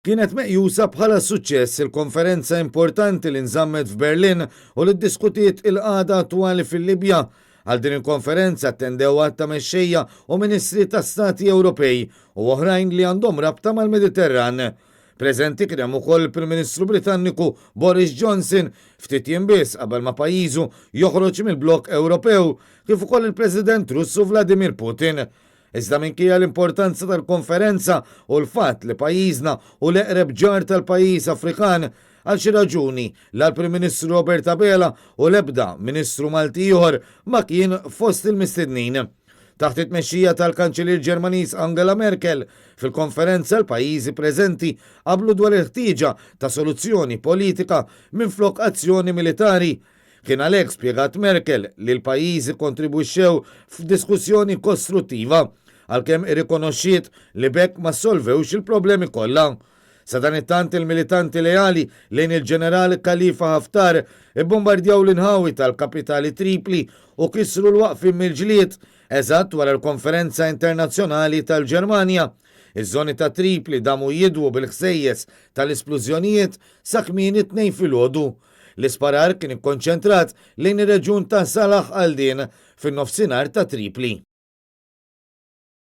Kienet meqjusa bħala suċċess il-konferenza importanti li nżammet f'Berlin u li ddiskutiet il-qagħda attwali fil-Libja. Għal din il-konferenza attendew għadd ta' mexxejja u ministri ta' stati Ewropej u oħrajn li għandhom rabta mal-Mediterran. Preżenti kien hemm ukoll il-Prim Ministru Britanniku Boris Johnson ftit jiem biss qabel ma pajjiżu joħroġ mill-blokk Ewropew, kif ukoll il-President Russu Vladimir Putin. Iżda minkejja l-importanza tal-konferenza u l-fatt li pajjiżna hu l-eqreb ġar tal-pajjiż Afrikan, għal xi raġuni la l-Prim Ministru Robert Abela u l-ebda Ministru Malti ieħor ma kien fost il-mistednin. Taħt it-tmexxija tal-Kanċillier Ġermaniż Angela Merkel, fil-konferenza l-pajjiżi preżenti qablu dwar il-ħtieġa ta' soluzzjoni politika minflok azzjoni militari. Kien għalhekk, spjegat Merkel, li l-pajjiżi kkontribwixxew f'diskussjoni kostruttiva, għalkemm irrikonoxxiet li b'hekk ma ssolvewx il-problemi kollha. Sadanittant il-militanti leali lejn il-Ġeneral Khalifa Haftar ibbombardjaw l-inħawi tal-kapitali Tripli u kisru l-waqfien mill-ġlied, eżatt wara l-konferenza internazzjonali tal-Ġermanja. Iż-żoni ta' Tripli damu jidwu bil-ħsejjes tal-isplużjonijiet sa kmieni t-Tnejn filgħodu. L-isparar kien ikkonċentrat lejn ir-reġjun ta' Salah al-Din, fin-Nofsinhar ta' Tripli.